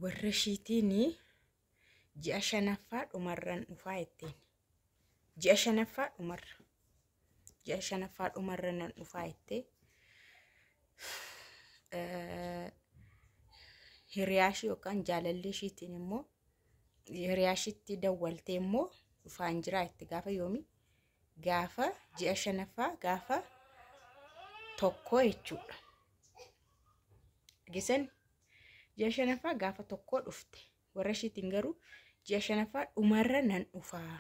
Warra ishiitiin ji'a shanaffaa dhumarran dhufaa jetteen. Ji'a shanaffaa dhumarra. Ji'a shanaffaa dhumarra nan dhufaa jettee hiriyaa ishii yookaan jaalallee ishiitiin immoo hiriyaa ishiitti dawwaltee immoo dhufaan jiraa jette. Gaafa yoomi? Gaafa ji'a shanaffaa gaafa 1 jechuudha. Dhageessan, ji'a shanaffaa gaafa 1 dhufte. Warra ishiitiin garuu ji'a shanaffaa dhumarra nan dhufaa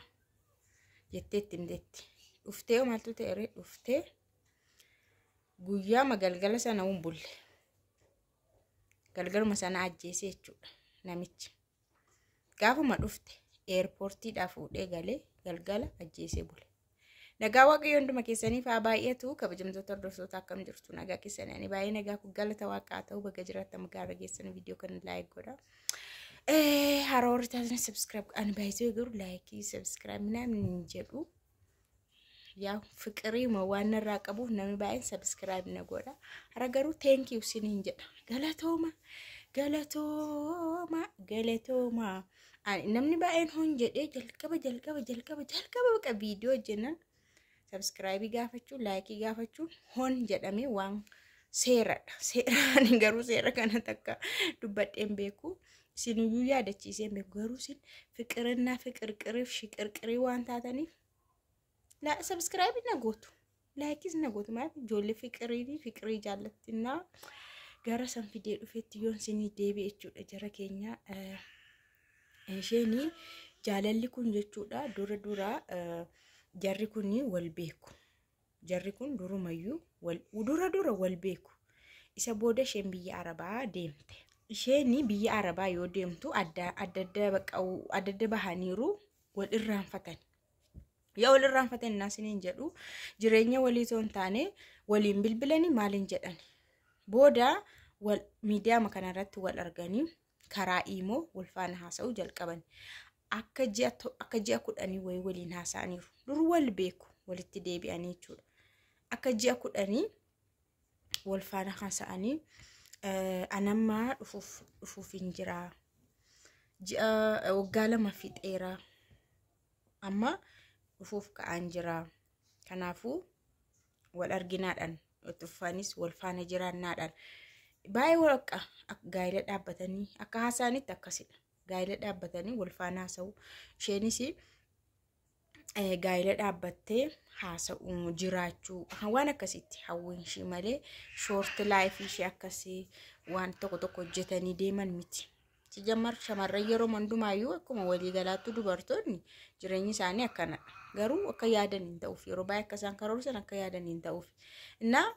jettee itti himteetti. Dhuftee maaltu ta'e ree? Dhuftee guyyaa galgala sana hin bulle. Galgaluma sana ajjeese jechuudha namichi. Gaafuma dhufte eerpoortiidhaa fuudhee galee galgala ajjeesee bule. Nagaa Waaqayyo hunduma keessaniif haa baay'atu. Kabajamtoota hordoftoota, akkam jirtu? Nagaa keessanii? Ani baay'ee nagaa kun, galata Waaqaa ta'u. Baga jiraattan gaara geessan, viidiyoo kana like godha. Haaraa warri taasisan subscribe. Ani baay'isee garuu like, subscribe namni hin jedhu. Yaa fiqiriima waan narraa qabuuf namni baay'een subscribe na godha. Hara garuu thank you siniin jedha. Galatooma, galatooma, galatooma. Namni baay'een hon jedhee jalqaba jalqaba jalqaba jalqaba baqa viidiyoo hojjennan subscribe gaafachuun, like gaafachuun hon jedhamee waan seeradha. Seeraan garuu seera kana takka dubbadheen beeku. Isiniyyuu yaadachiisee beeku, garuu isin fiqirinnaa fiqirqiriif shiqirqirii waan taataniif subscribe na gootu. Likeis na gootu. Maaliif? Ijoollee fiqirii fiqirii jaallattinaa gara san fidee dhufetti yoon isinii deebi'e jechuudha jara keenya. Isheen jaalalli kun jechuudha, dura dura jarri kun wal beeku. Jarri kun durumayyuu dura dura wal beeku. Isa booda isheen biyya Arabaa deemte. Isheen biyya Arabaa yoo deemtu adda adda adda bahaniiru, wal irraanfatan. Yaa wal irraanfatan innaa isiniin jedhu, jireenya walii osoo hin taane waliin bilbilanii maaliin jedhan. Booda wal miidiyaa kanarratti wal arganii karaa iimoo wal faana haasa'uu jalqaban. Akka ji'a 10 wayii waliin haasa'aniiru. Dur wal beeku, walitti deebi'anii jechuudha. Akka ji'a 10 wal faana haasa'anii, anammaa dhufuuf hin jira. Ji'a waggaa 2 fixeera. Amma dhufuuf ka'aan jira. Kanaafuu wal arginaadhaan itti fufanis wal faana jiraannaadhaan. Baay'ee walqa gaa'ela dhaabbatanii akka haasa'anitti akkasidha. Gaa'ela dhaabbatanii wal faana haasa'u. Isheenis gaa'ela dhaabbattee haasa'uu jiraachuu waan akkasitti hawwiin ishee malee short life ishee akkasii waan tokko tokko hojjetanii deeman miti. Sijammar shamarran yeroo hundumaayyuu akkuma waliigalaatti dubartoonni jireenyi isaanii akkanadha. Garuu akka yaadan hin ta'uuf, yeroo baay'ee akka isaan karoorsan akka yaadan hin ta'uuf. Innaa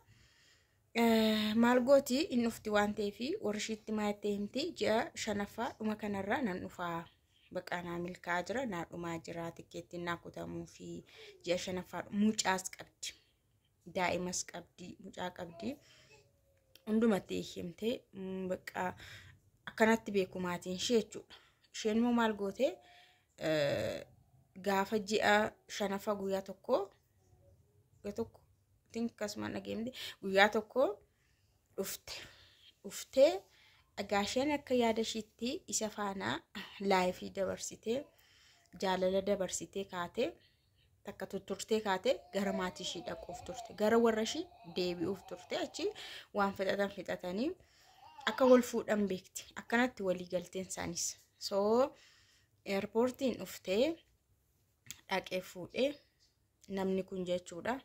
maal gooti? Inni dhufti waan ta'eef warri ishiitti maattee himti, ji'a shanaffaa dhuma kanarraa nan dhufaa. Bakka naa milkaa'aa jira, naa dhumaa jira, tikkeettiin naa kutamuu fi ji'a shanaffaa. Mucaas qabdi. Daa'imas qabdi, mucaa qabdi. Hundumatti himtee bakka akkanatti beeku maatiin ishee jechuudha. Isheen immoo maal goote? Gaafa ji'a shanaffaa guyyaa 1, guyyaa 1 akkasuma dhageemte, guyyaa 1 dhufte. Dhuftee dhagaa isheen akka yaada ishiitti isa faana life dabarsitee, jaalala dabarsitee kaatee, takka tutturtee kaatee gara maatii ishii dhaquuf turte. Gara warra ishii deebi'uuf turte. Achi waan fixatan fixatanii akka wal fuudhan beekti. Akkanatti walii galteen isaanis. So eerpoortiin dhuftee dhaqee fuudhee namni kun jechuudha.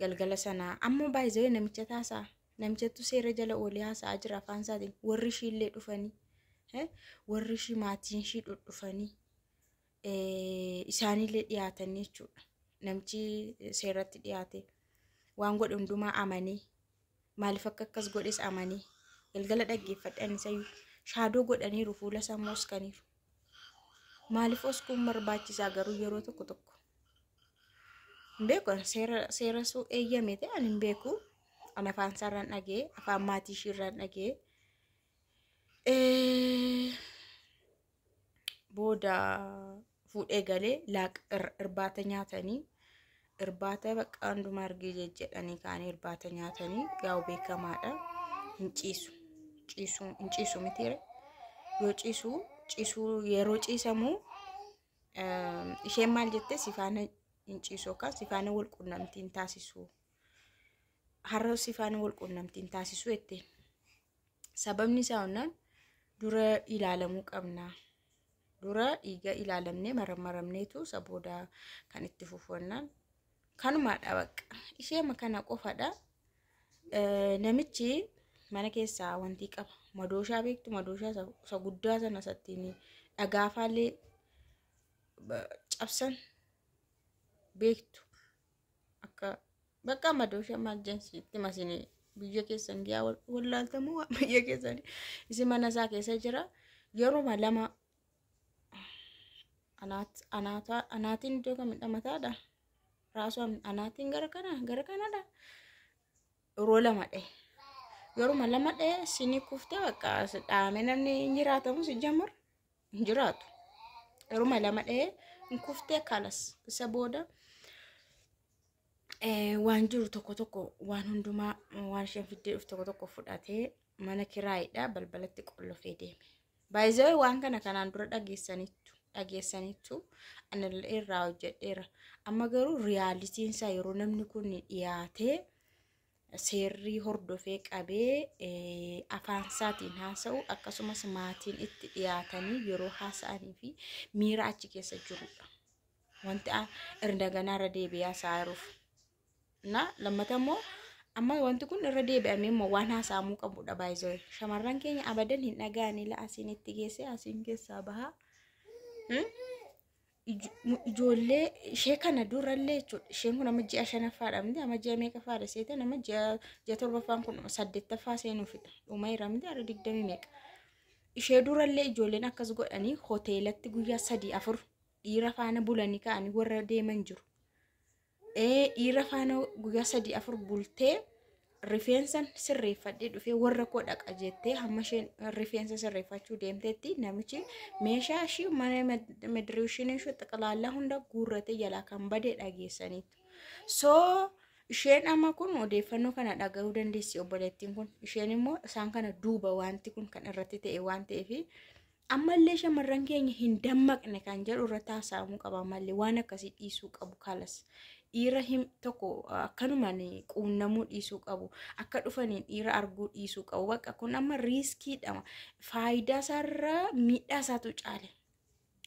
Galgala sana amma baay'ee namicha taasaa. Namichatu seera jala oolee haasa'aa jira afaan isaatiin. Warri ishii illee dhufanii, warri ishii, maatiin ishii dhudhufanii, isaanillee dhiyaatanii jechuudha. Namichi seeratti dhiyaate waan godhe hundumaa amanee, maaliif akka akkas godhes amanee, galgala dhaggeeffadhan isayyuu shadow godhaniiru, fuula isaa oskaniiru. Maaliif oskuun barbaachisaa garuu yeroo tokko tokko? Hin beeku, seera suu eeyyame ta'e ani hin beeku. Ani afaan isaarraan dhagee, afaan maatii ishiirraan dhagee. Booda fuudhee galee irbaata nyaatanii, irbaata bakka hundumaa argee jedhanii kaanii irbaata nyaatanii, yaa'u beekamaadha. Hin ciisu, ciisu hin ciisu mitiire. Yoo ciisu ciisuu yeroo ciisamu isheen maal jette, si faana hin ciisu yookaan si faana wal quunnamtii hin taasisu. Har'a si faana wal quunnamtii hin taasisu jette. Sababni isaa onnaan dura ilaalamuu qabna. Dura dhiiga ilaalamnee maramaramneetu isa booda kan itti fufannaan kanumaadha bakka. Ishee kana qofadha. Namichi mana keessaa wanti qaba. Madooshaa beektu, madooshaa isa guddaa sana isattiin dhagaafaallee cabsan beektu. Akka bakka madooshaa maal jensiitti masinii biyya keessan giyaa wallaaltamuu biyya keessan isi mana isaa keessa jira. Yeruma lama anaatiin iddoo kamidha mataadha. Raasuu anaatiin gara kana gara kanadha. Yeroo lama dha'e. Yeruma lama dha'e sinii kuftee bakka dhaame namni hin jiraatamu si jamar hin jiraatu. Yeruma lama dha'e hin kuftee kalas isa booda waan jiru tokko tokko waan hundumaa waan isheen fiddee dhufte tokko tokko fudhatee mana kiraayidha balbalatti qollofee deeme. Baay'ee waan kana kanaan dura dhageessaniittu ani irraa hojjedheera. Amma garuu realityn isaa yeroo namni kun dhiyaatee seerrii hordofee qabee afaan isaatiin haasa'u, akkasumas maatiin itti dhiyaatanii yeroo haasa'anii fi miira achi keessa jirudha. Wanti irra irra deebi'ee haasa'aa jiruuf. Na lammata immoo amma wanti kun irra deebi'amee immoo waan haasa'amuu qabudha baay'ee. Shamarran keenya abadan hin dhaga'anii la asiin itti geesse asiin keessaa bahaa. Ijoollee ishee kana durallee jechuudha. Isheen kun amma ji'a shanaffaadha miti, amma ji'a meeqaffaadha seete, nama ji'a torbaffaan kun saddeettaffaa seenuufidha. Dhuma jira miti, har'a 20 meeqa. Ishee durallee ijoolleen akkas godhanii hoteelatti guyyaa 3 4 dhiira faana bulanii ka'anii warra deeman jiru. Dhiira faana guyyaa 3 4 bultee rifeensa sirreeffadhee dhufee warra koo dhaqa jettee hamma isheen rifeensa sirreeffachuu deemteetti namichi meeshaa ishii mana medireeshinii ishee xaqalaallaa hunda guurratee jalaa kan bade dhageessaniitu. So isheen amma kun odeeffannoo kana dhaga'uu dandeessi obboleettiin kun. Isheen immoo isaan kana duuba wanti kun kan irratti ta'e waan ta'eef ammallee shamarran keenya hin dammaqne kan jedhu irratti haasa'amuu qaba, ammallee waan akkasii dhiisuu qabu kalas. Dhiira tokko akkanumaan quunnamuu dhiisuu qabu. Akka dhufaniin dhiira arguu dhiisuu qabu. Bakka kun amma riskiidha. Faayidaa isaarraa miidhaa isaatu caale.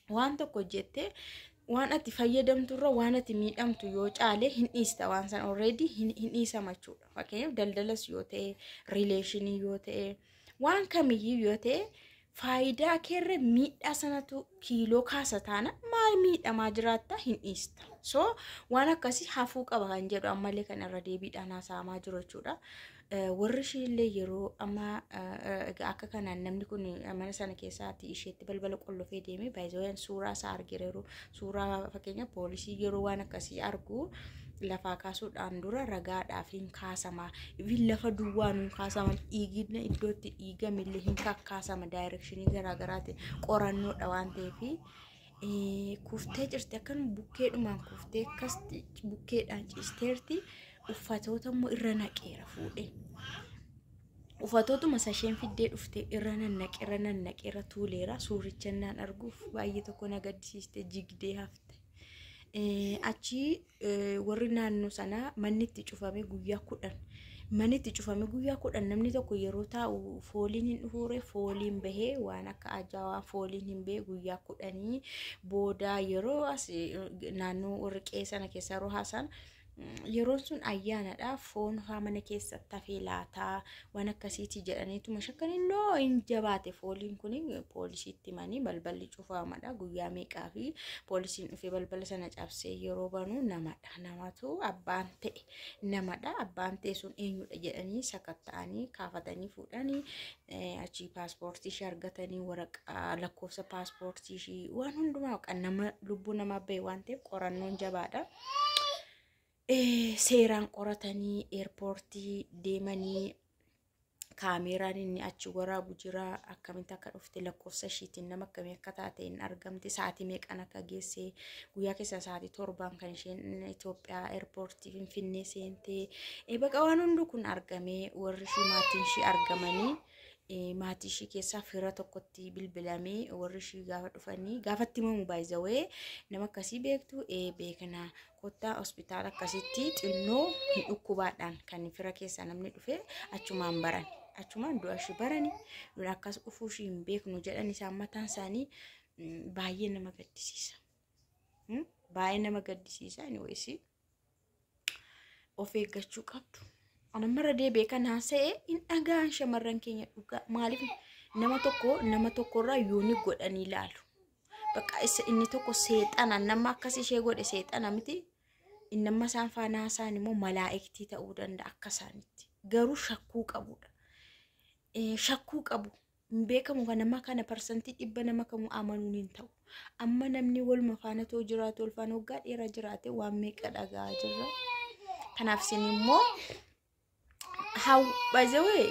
Waan tokko jettee waan ati fayyadamturra waan ati miidhamtu yoo caale hin dhiista, waan sana already hin dhiisama jechuudha. Fakkeenyaaf daldalas yoo ta'e, relation yoo ta'e, waan kamiyyuu yoo ta'e, faayidaa keerra miidhaa sanatu kiiloo kaasa taana maal miidhamaa jiraatta, hin dhiista. So waan akkasii hafuu qaba kan jedhu ammallee kan irra deebiidhaan haasa'amaa jiru jechuudha. Warri ishiillee yeroo amma akka kanaan namni kun mana sana keessaatti isheetti balbala qollofee deeme, baay'ee suuraa isaa argireeru. Suuraa fakkeenya poolisii yeroo waan akkasii argu lafaa kaasuudhaan dura ragaadhaaf hin kaasama. Lafa duwwaan hin kaasama. Dhiigina iddootti dhiigamillee hin kakkaasama. Direction garaagaraatiin qorannoodha waan ta'eef. Kuftee jirti, akkanuma bukkeedhumaan kuftee akkas bukkeedhaan ciisteerti. Uffatoota immoo irra naqeera fuudhee. Uffatootuma isheen fiddee dhufte irra nannaqe, irra nannaqe, irra tuuleera. Suuricha naan arguuf baay'ee tokko na gaddisiiste, jigdee hafte. Achi warri naannoo sanaa manni itti cufame guyyaa 10. Manni itti cufame guyyaa 10 namni tokko yeroo taa'u fooliin hin dhufuure, fooliin bahee waan akka ajaa'aa fooliin hin bahee guyyaa 10 booda yeroo as naannoo warri qe'ee sana keessa yeroo haasa'an, yeroon sun ayyaanadha, foon faa mana keessatti hafee laataa waan akkasiiti jedhaniituma shakkanii noo hin jabaate fooliin kun poolisiitti himanii balballi cufamadha guyyaa meeqaa fi poolisiin dhufee balbala sana cabsee yeroo banu namadha, namatu abbaan ta'e namadha, abbaan ta'e sun eenyudha jedhanii sakatta'anii kaafatanii fuudhanii achii paaspoortii ishee argatanii, waraqaa lakkoofsa paaspoortii ishee waan hundumaa nama lubbuu namaa bahe waan ta'eef qorannoon jabaadha. Seeraan qoratanii airport deemanii kaameeraan inni achi waraabu jira, akkamitti akka dhufte, lakkoofsa ishiitiin nama akkamii akka taate hin argamte, sa'aatii meeqan akka geesse, guyyaa keessa sa'aatii 7n kan isheen Itoophiyaa airport Finfinnee seentee, baqa waan hundi kun argamee warri ishii maatiin ishii argamanii Maatii ishii keessaa fira tokkotti bilbilamee warri ishii gaafa dhufanii gaafatti himamu baay'izawee nama akkasii beektu beekna, kottaa hospitaala akkasitti xinnoo dhukkubaadhaan kan fira keessaa namni dhufe achumaan baran, achumaan du'a ishii barani, nun akkas dhufuu ishii hin beeknu jedhan isaan mataan isaanii. Baay'ee nama gaddisiisa. Baay'ee nama gaddisiisa. Anyways, of eeggachuu qabdu. Anamarra deebi'ee kan haasa'e hin dhaga'an shamarran keenya dhugaa. Maaliif nama tokko nama tokkorraa yooni godhanii ilaalu. Bakka inni tokko seexana, nama akkas ishee godhe seexana miti. Inni amma isaan faana haasa'an immoo malaa'iktii ta'uu danda'a akka isaanitti. Garuu shakkuu qabudha. Shakkuu qabu. Hin beekamu kan nama kana 100% nama kamuu amanuun hin ta'u. Amma namni waluma faana ta'u jiraatu, wal faana waggaa dheeraa jiraate, waan meeqa dhaga'aa jirra. Kanaaf isin immoo by the way